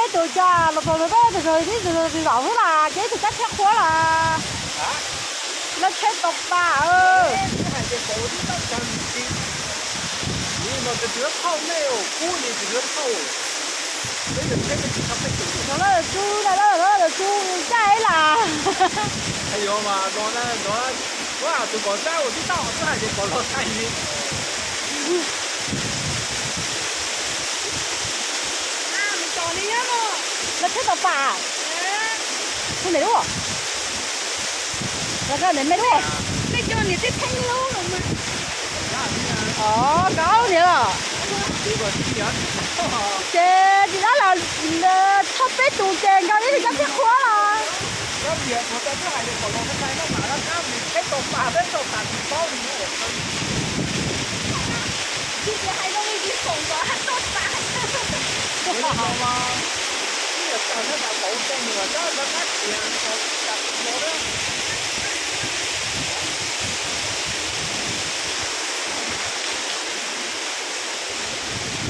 Ib tug cas los txog peb tus tib tug zaum xwb las, ces ib tug kab tsheb qhuav las. Lawv tsheb tau pam. Los lawv tsu na, lawv tsu caij ib las. Tus pom sab ua tib tauj xwb hais tias pom los tag li. Lawv tsheb tau pam. Hu niam lub. Lawv niam me lub. Os, nkawd niam los. Ces tsis dab los txog peb tus ces nkawd ib tug kab tsheb qhuav los. Tsis hais zoo li tsis foom kom haj toj tas. Ib yam tawm nyob tas pauv tej nws los tab tab qab tias ib yam tsis tau na.